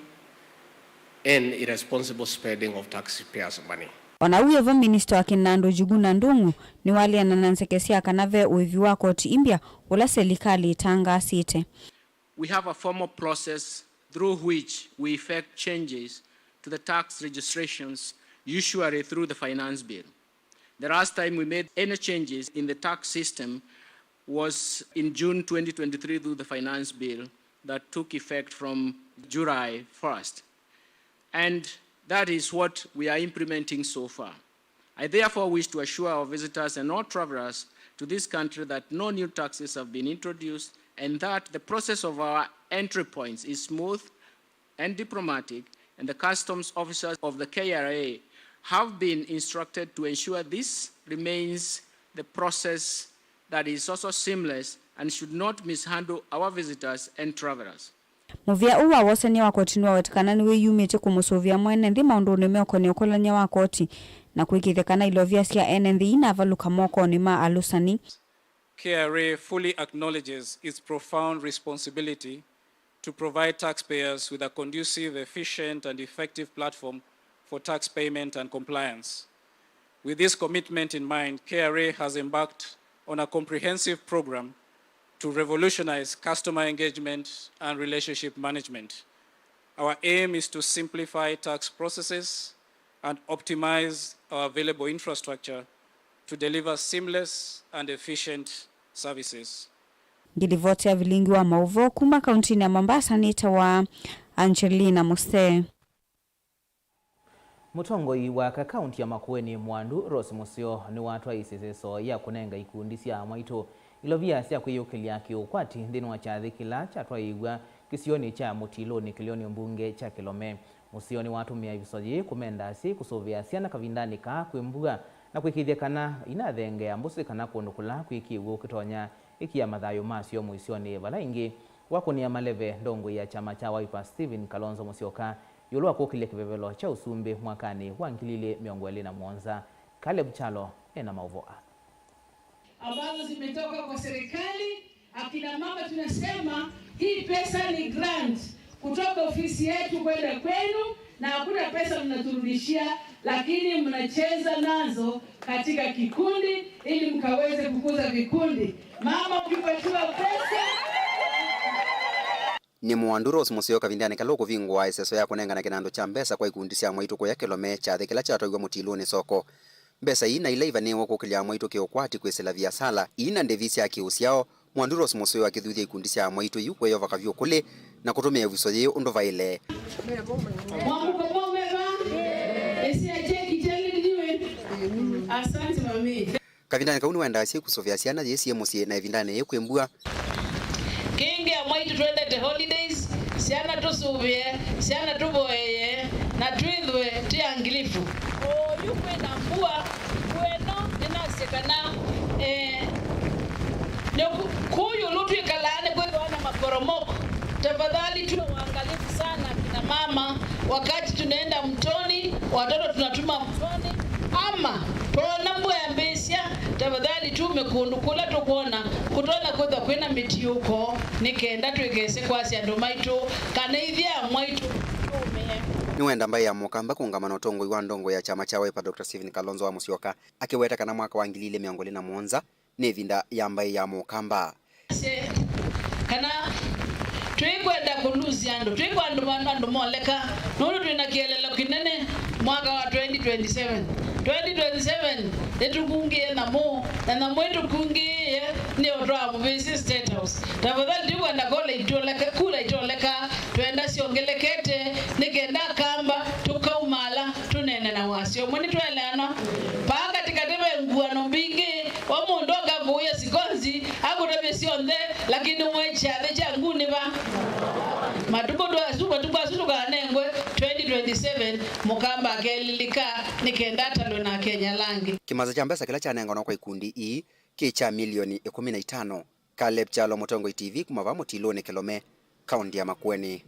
and irresponsible spending of taxpayers' money. O na ũu wĩ vo, minista wa kĩnandũ Njuguna Ndung'u nĩwaleana na nzeke sya kana ve ũĩvi wa koti imbya ũla selikalĩ ĩtangaasĩte. We have a formal process through which we effect changes to the tax registrations, usually through the Finance Bill. The last time we made any changes in the tax system was in June twenty twenty-three through the Finance Bill that took effect from July first. And that is what we are implementing so far. I therefore wish to assure our visitors and all travelers to this country that no new taxes have been introduced and that the process of our entry points is smooth and diplomatic, and the customs officers of the K R A have been instructed to ensure this remains the process that is also seamless and should not mishandle our visitors and travelers. Mũvĩa ũũ wa wosany'a wa koti nĩwaweta kana nĩwĩyumĩtye kũmũsũvĩa mwene nthĩ maũndũnĩ meũkonĩa ũkolany'a wa koti na kwĩkĩĩthya kana ilovia sya ene nthĩ inavalũka mokonĩ ma alũsani. K R A fully acknowledges its profound responsibility to provide taxpayers with a conducive, efficient, and effective platform for tax payment and compliance. With this commitment in mind, K R A has embarked on a comprehensive program to revolutionize customer engagement and relationship management. Our aim is to simplify tax processes and optimize our available infrastructure to deliver seamless and efficient services. Ngilivoti ya vilingi wa maũvoo kuma kauntinĩ ya Mombasa nĩtawa Angelina Musee. Mũtongoi wa ka kaunti ya Makueni, Mwandu Rose Museo, nĩwatwaĩisye ĩseso ya kũnenga ikundi sya amwaitũ ilovia sya kwĩyũkĩlya kĩũkwati nthĩnĩ wa kyathĩ kĩla kyatwaĩĩw'a kĩsionĩ kya Mũtilũnĩ kĩlĩonĩ mbunge kya Kĩlome. Museo nĩwatũmĩa ĩviso yĩĩ kũmenda asyai kũsũvĩa syana kavindanĩ kaa kwĩ mbua na kwĩkĩĩthya kana inathengea mbũsĩ kana kũndũ kũla kwĩ kĩw'ũ kĩtonya ĩkia mathayũ masyo mũisyonĩ. Vala ĩngĩ wakũnĩa maleve, ndongoi ya kyama kya Wiper Stephen Kalonzo Musyoka ĩũlũ wa kũkĩlya kĩvevelo kya ũsumbĩ mwakanĩ wa ngili ilĩ mĩongo ĩlĩ na mũonza. Caleb Kyalo ena maũvoo aa. Ambazo zimetoka kwa serikali. Akina mama, tunasema hii pesa ni grant kutoka ofisi yetu kwenda kwenu, na hakuna pesa mnaturudishia, lakini mnacheza nazo katika kikundi ili mkaweze kukuza vikundi. Mama, ukipatiwa pesa. Nĩ Mwandu Rose Museo kavindanĩ kala ũkũvingũa ĩseso ya kũnengana kĩnandũ kya mbesa kwa ikundi sya amwaitũ kũya Kĩlome, kyathĩ kĩla kyatwaiwe Mũtilũnĩ soko. Mbesa ii na ila ivanĩĩwe kũkĩlya amwaitũ kĩũkwati kwĩsĩla viasala, ii na ndĩvi sya kĩũsyao, Mwandu Rose Museo akĩthuthya ikundi sya amwaitũ yu kweyova kavyũ kũlĩ na kũtũmĩa ĩvuso yĩĩ ũndũ vaĩle. Mwamũko mwaumeva, ĩsĩa kyeki kyaliliwe. Asante mami. Kavindanĩ kau nĩwendaa asyai kũsũvĩa syana yĩĩ syĩ mũsyĩ na ĩvindanĩ yĩĩ kwĩ mbua. Kĩngĩ amwaitũ twendete holidays, syana tũsũvĩe, syana tũvoyeye, na twĩthwe twĩ angilifu. Oyu kwĩna mbua, mbua ĩno nĩnasye kana, eh, nĩ ku-, kũu ĩũlũ twĩkalaa nĩkwĩthĩwa na maporomoko. Tafadhali tuwe waangalifu sana kina mama, wakati tunaenda mtoni, watoto tunatuma mtoni, ama twoona mbua yambĩĩsya, tafadhali tume kũndũ kũla tũkwona kũtonya kwĩthwa kwĩna mĩtiũko, nĩ kenda twĩkese kwasya andũ maitũ kana ithyĩ amwaitũ tũũmĩe. Nĩwenda mbaĩ ya Mũkamba kũũngama na ũtongoi wa ndongoi ya kyama kya Wiper, Doctor Stephen Kalonzo wa Musyoka, akĩweta kana mwaka wa ngili ilĩ mĩongo ĩlĩ na mũonza nĩ ĩvinda ya mbaĩ ya Mũkamba. Asye kana twĩkwenda kũlusya andũ, twĩkwenda andũ, andũ moleka, nũndũ twĩ na kĩeleelo kĩnene mwaka wa twenty twenty-seven. Twenty twenty-seven nĩtũkungĩe nyamũ, na nyamũ ĩtũkungĩĩe nĩ ũtwaa mũvĩsĩ State House. Tafadhali twĩkwenda kula itoleka, kula itoleka, twenda syongelekete, nĩ kenda Akamba tũkaumala tũnene na wasyo ũmwe. Nĩtwaeleana? Paa katĩkatĩ ve nguano mbingĩ. Wa mũndũ akakũĩa sikonzi, akũtavye syonthe, lakini mwe kyathĩ kya nguni va? Matukũ twasu, matukũ asu tũkanengwe twenty twenty-seven, Mũkamba akelilika, nĩ kenda atalwe na Akenya ala angĩ. Kĩmasa kya mbesa kĩla kyanenganwa kwa ikundi ii kĩ kya milioni ĩkũmi na itano. Caleb Kyalo, Mũtongoi T V, kuma vaa Mũtilũnĩ Kĩlome, kaũntĩ ya Makueni.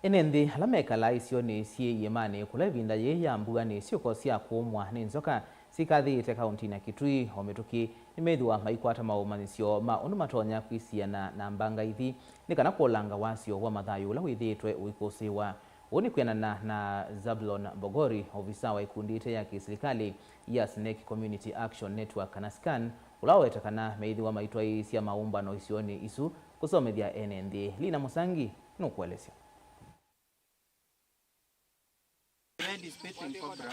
Ene nthĩ ala mekalaa isionĩ syĩ iĩmanĩ kũla ĩvinda yĩĩ ya mbua nĩ syĩko sya kũũmwa nĩ nzoka syĩkathĩĩte kaũntĩnĩ ya Kitui o mĩtũkĩ nĩmethĩwa maikwata maũmanyĩsyo ma ũndũ matonya kwĩsiana na mbangaithi nĩ kana kũolanga wasyo wa mathayũ ũla wĩthĩĩtwe ũikũsĩĩwa. Ũu nĩ kwĩanana na Zablon Bogori, ovisa wa ikundi ite ya kĩsilikalĩ ya Snake Community Action Network, kana SCAN, ũla waweta kana meĩthĩwa maitwaĩĩsya maũmbano isionĩ isu kũsomethya ene nthĩ. Lina Mũsangi nũkũelesya. Red spitting cobra,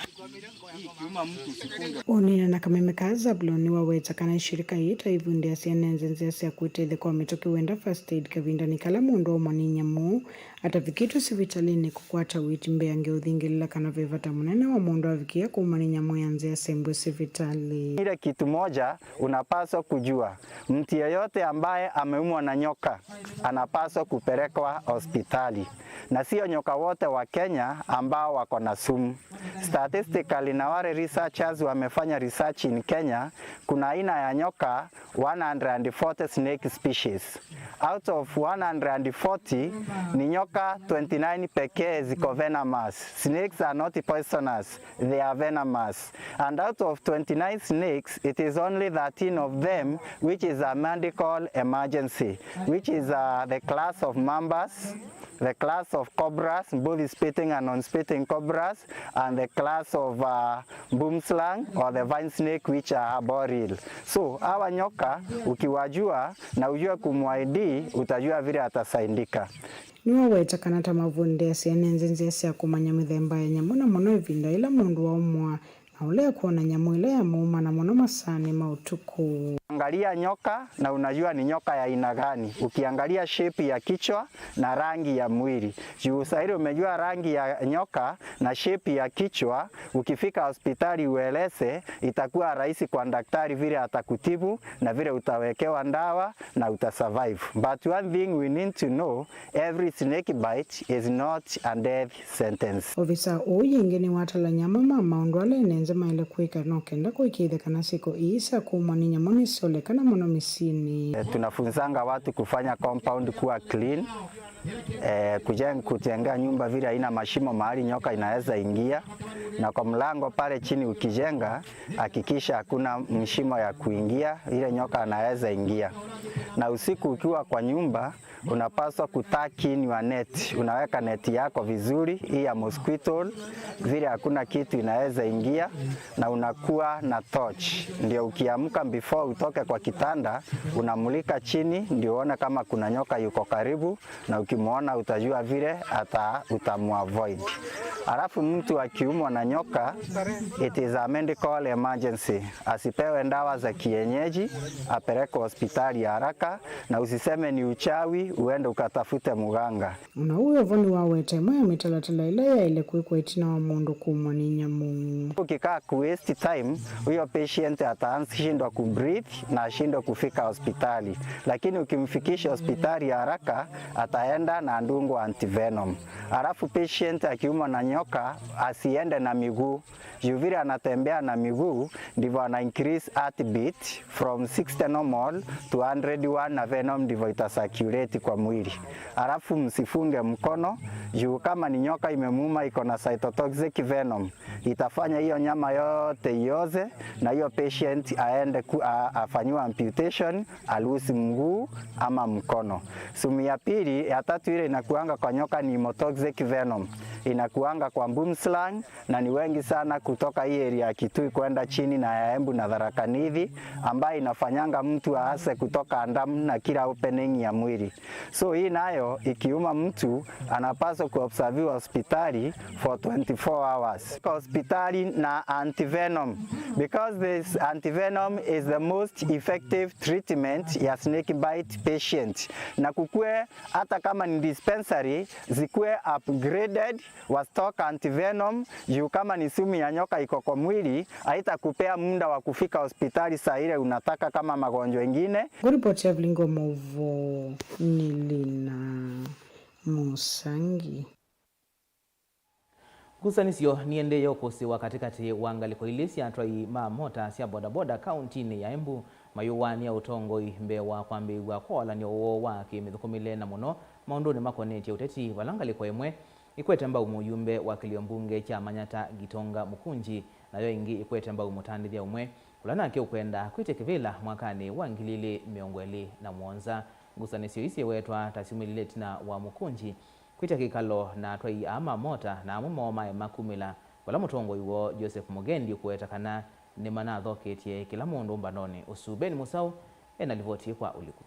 hii ikiuma mtu usifunge. Ũneena na kameme ka Zablon nĩwaweta kana ishirika ii ta ivundĩasya ene nthĩ nzĩa sya kwĩtethya kwa mĩtũkĩ wenda first aid kavindanĩ kala mũndũ aumwa nĩ nyamũ atavikĩtwe sivitalĩnĩ kũkwata ũiiti mbeange ũthingĩlĩla kana ve vata mũnene wa mũndũ avikĩa kũumwa nĩ nyamũ ya nzĩa asembwe sivitalĩ. Ile kitu moja unapaswa kujua, mtu yeyote ambaye ameumwa na nyoka anapaswa kupelekwa hospitali, na sio nyoka wote wa Kenya ambao wako na sumu. Statistically, na wale researchers wamefanya research in Kenya, kuna aina ya nyoka one hundred forty snake species. Out of one hundred forty, ni nyoka twenty-nine pekee ziko venomous. Snakes are not poisonous, they are venomous. And out of twenty-nine snakes, it is only thirteen of them which is a medical emergency, which is, uh, the class of mambas, the class of cobras, both spitting and non-spitting cobras, and the class of, uh, boomslang or the vine snake, which are arboreal. So, hawa nyoka ukiwajua na ujue kumwaidi, utajua vile atasaidika. Nĩwaweta kana ta mavundĩasya ene nthĩ nzĩa sya kũmanya mĩthemba ya nyamũ, na mũno ĩvinda yĩla mũndũ waumwa na ũlea kwona nyamũ ĩla yamũuma, na mũno masaanĩ ma ũtukũ. Angalia nyoka na unajua ni nyoka ya aina gani ukiangalia shape ya kichwa na rangi ya mwili. Juu saa ile umejua rangi ya nyoka na shape ya kichwa, ukifika hospitali ueleze, itakuwa rahisi kwa daktari vile atakutibu na vile utawekewa dawa na utasurvive. But one thing we need to know, every snake bite is not a death sentence. Ovisa ũũ yĩngĩ nĩwatalany'a amwe ma maũndũ ala ene nthĩ maĩle kwĩka no kenda kũĩkĩĩthya kana syĩko ii sya kũumwa nĩ nyamũ nĩsyolekana mũno mĩsyĩnĩ. Eh, tunafunzanga watu kufanya compound kuwa clean, eh, kujenga, kutenga nyumba vile haina mashimo mahali nyoka inaweza ingia, na kwa mlango pale chini ukijenga, hakikisha hakuna mshimo ya kuingia ile nyoka anaweza ingia. Na usiku ukiwa kwa nyumba, unapaswa kutuck in your net. Unaweka neti yako vizuri, hii ya mosquito, vile hakuna kitu inaweza ingia, na unakuwa na torch. Ndio ukiamka, before utoke kwa kitanda, unamulika chini, ndio uone kama kuna nyoka yuko karibu, na ukimwona utajua vile hata utamuavoid. Alafu mtu akiumwa na nyoka, it is a medical emergency. Asipewe dawa za kienyeji, apelekwe hospitali ya haraka, na usiseme ni uchawi, uende ukatafute mganga. Ona ũu Evo nĩwaweta ĩmwe ya mĩtalatala ĩla yaĩle kwĩkwa ĩtina wa mũndũ kũumwa nĩ nyamũ. Ukikaa ku waste time, huyo patient atashindwa ku breathe na ashindwe kufika hospitali, lakini ukimfikisha hospitali ya haraka, ataenda na adungwe antivenom. Alafu patient akiumwa na nyoka, asiende na miguu. Juu vile anatembea na miguu, ndivyo ana increase heartbeat from sixty normal to hundred one, na venom ndivyo itacirculate kwa mwili. Alafu msifunge mkono, juu kama ni nyoka imemuuma iko na cytotoxic venom, itafanya hiyo nyama yote ioze, na hiyo patient aende ku, a, afanyiwe amputation, a lose mguu ama mkono. Sumu ya pili, ya tatu ile inakuanga kwa nyoka ni hemotoxic venom. Inakuanga kwa boomslang, na ni wengi sana kutoka hii area ya Kitui kwenda chini na ya Embu na Tharaka Nithi, ambayo inafanyanga mtu aase kutoka damu na kila opening ya mwili. So hii nayo ikiuma mtu anapaswa kuobserviwa hospitali for twenty-four hours. Kwa hospitali na antivenom, because this antivenom is the most effective treatment ya snake bite patient. Na kukue, hata kama ni dispensary, zikue upgraded, wastock antivenom, juu kama ni sumu ya nyoka iko kwa mwili, haitakupea muda wa kufika hospitali saa ile unataka kama magonjwa ingine. Ngũripoti ya Vilingi wa Maũvoo nĩ Lina Mũsangi. Ngusanĩsyo nĩendeee ũkũsĩĩwa katĩkatĩ wa ngalĩko ilĩ sya atwai ma mota sya bodaboda kauntinĩ ya Embu, mayũwaanĩa ũtongoi mbee wa kwambĩĩw'a kwa ũalan'yo woo wa kĩmĩthũkũmĩle, na mũno maũndũnĩ makonetye ũteti, vala ngalĩko ĩmwe ĩkwete mbau mũyumbe wa kĩlio mbunge kya Manyata Gitonga Mũkunji, nayo ĩngĩ ĩkwete mbau mũtandĩthya ũmwe ũla nake ũkwenda kwĩtya kĩvĩla mwakanĩ wa ngili ilĩ mĩongo ĩlĩ na mũonza. Ngusanĩsyo ii syĩwetwa ta syumĩlile ĩtina wa Mũkunji kwĩtya kĩkalo na atwai aa ma mota na amwe moo maema kumĩla vala mũtongoi woo Joseph Mũgendi ũkũweta kana nĩmanathoketye kĩla mũndũ ũmbanonĩ ũsu. Ben Mũsaũ e na livoti kwa ũliku.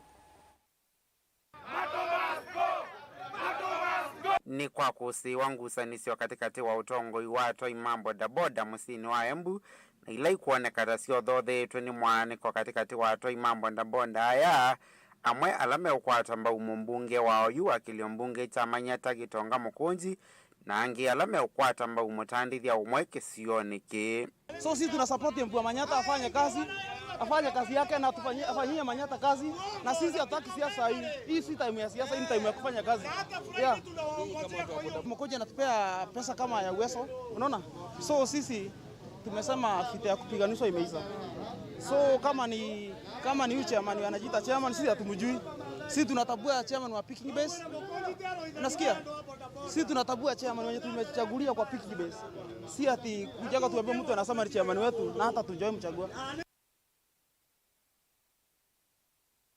Nĩ kwa kũsĩĩwa ngusanĩsyo katĩkatĩ wa ũtongoi wa atwai ma bodaboda mũsyĩnĩ wa Embu, na ila ikwoneka ta syothotheetwe nĩ mwaanĩko katĩkatĩ wa atwai ma bodaboda aya, amwe ala meũkwata mbau mũmbunge wa oyu wa kĩlio mbunge kya Manyata Gitonga Mũkũnji, na angĩ ala meũkwata mbau mũtandĩthya ũmwe kĩsionĩ kĩĩ. So sisi tuna support M P wa Manyata afanye kazi, afanye kazi yake na tufanyie, afanyie Manyata kazi, na sisi hatutaki siasa hii. Hii si time ya siasa, hii ni time ya kufanya kazi. Yeah. Mkoja anatupea pesa kama ya Uweso, unaona? So sisi tumesema vita ya kupiganishwa imeisha. So kama ni, kama ni huyu chairman anajiita chairman, sisi hatumjui. Sisi tunatambua chairman wa picking base. Unasikia? Sisi tunatambua chairman wenye tumechagulia kwa picking base. Si ati kujaga tuambie mtu anasema ni chairman wetu na hata tujawahi mchagua.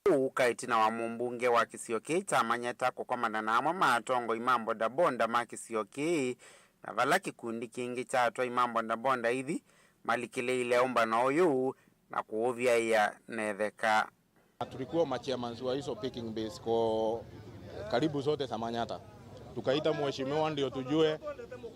Ũu ũka ĩtina wa mũmbunge wa kĩsio kĩĩ kya Manyata kũkomana na amwe ma atongoi ma bodaboda ma kĩsio kĩĩ, na vala kĩkundi kĩngĩ kya atwai ma bodaboda ithi malikĩlĩile ũmbano ũyũ na kũũvyaĩa na ĩtheka. Tulikuwa machairmans wa hizo picking base kwa karibu zote za Manyata. Tukaita mheshimiwa ndio tujue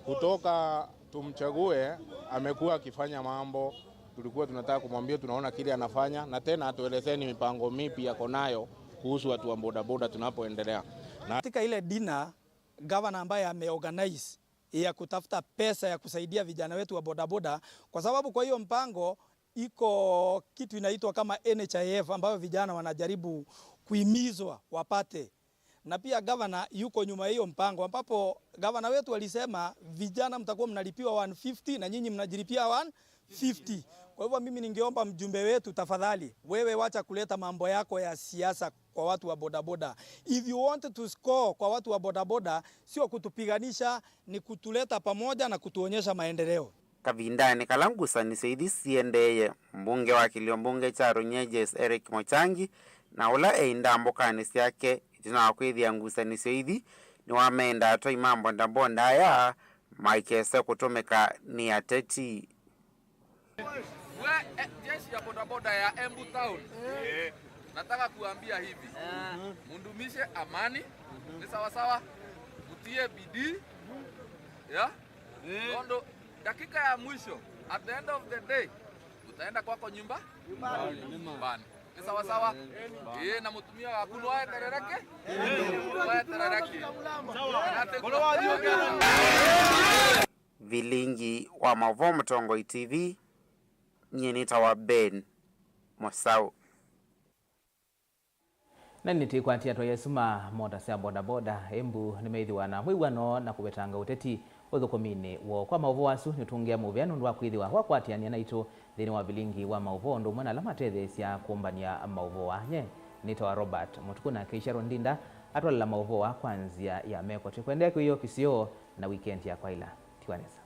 kutoka tumchague, amekuwa akifanya mambo. Tulikuwa tunataka kumwambia tunaona kile anafanya, na tena atuelezeni mipango mipi yako nayo kuhusu watu wa bodaboda tunapoendelea. Na katika ile dinner, gavana ambaye ameorganize ya kutafuta pesa ya kusaidia vijana wetu wa bodaboda, kwa sababu kwa hiyo mpango iko kitu inaitwa kama N H I F ambayo vijana wanajaribu kuhimizwa wapate. Na pia gavana yuko nyuma ya hiyo mpango, ambapo gavana wetu alisema vijana mtakuwa mnalipiwa one fifty na nyinyi mnajilipia one fifty. Kwa hivyo mimi ningeomba mjumbe wetu, tafadhali, wewe wacha kuleta mambo yako ya siasa kwa watu wa bodaboda. If you want to score kwa watu wa bodaboda, sio kutupiganisha, ni kutuleta pamoja na kutuonyesha maendeleo. Kavindanĩ kala ngusanĩsyo ithi siendeeye, mbunge wa kĩlio mbunge kya Runyenjes Eric Mũchangi, na ũla eĩ ndambũkanĩ syake ĩtina wa kwĩthĩa ngusanĩsyo ithi, nĩwamenda atwai ma bodaboda aya maikese kũtũmĩka nĩ ateti. We, eh, jeshi ya bodaboda ya Embu Town. Eh. Nataka kuambia hivi. Mdumishe amani. Ni sawa sawa. Mtie bidii. Yeah? Nondo dakika ya mwisho, at the end of the day, utaenda kwako nyumba? Nyumbani. Ni sawa sawa. Eh, na mũtumĩa waku nĩwaeterereke? Nĩwaeterereke. Vilingi wa maũvoo Mũtongoi T V, nyie nĩtawa Ben Mũsaũ. Na nĩtĩkwatĩa atwai asu ma mota sya bodaboda Embu nĩmethĩwa na mwĩw'ano na kũvetanga ũteti ũthũkũminĩ woo. Kwa maũvoo asu, nĩtũngĩa mũvea nũndũ wa kwĩthĩwa wakwatĩanĩa naitũ nthĩnĩ wa vilingi wa maũvoo ũndũ ũmwe na ala matetheesya kũmbany'a maũvoo aa. Nyie nĩtawa Robert Mũtuku, nake Sharon Ndinda atwalela maũvoo aa kwa nzĩa ya meko. Tũkũendeea kwĩyĩokisyo na wikendi ya kwaĩla. Tiwa nesa.